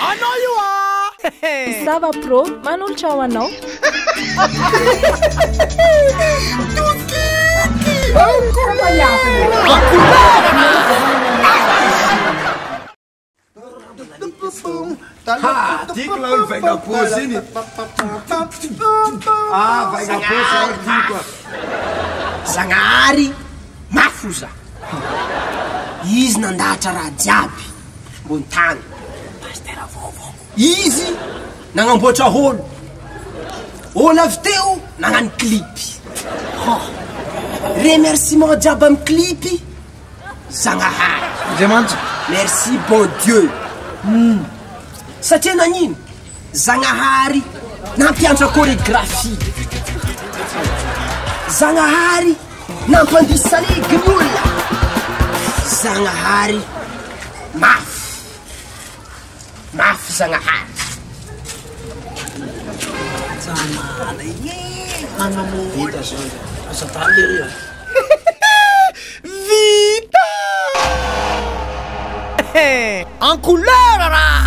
Anao io ah! Sava Pro manolotra ho anao. Ha! Tiako laolo vainga paosy iny. Ah, vainga paosy laolo tiako. Zagnahary mafy oza. Izy nandahatra raha jiaby ambony tany. Pasteur vaovao. Izy nagnamboatra holo. Holo avy teo nagnano clip. Remerciement jiaby amy clip. Zagnahary. Andriamanitra. Merci bon Dieu. Satria nagnino? Zagnahary nampianatra chorégraphie. Zagnahary nampandihy salegy ny olona. Zagnahary mafy. Mafy Zagnahary. Jamala igny e, magnamôly. Vita zao. Aza adala lery a. Vita! En couleur raha!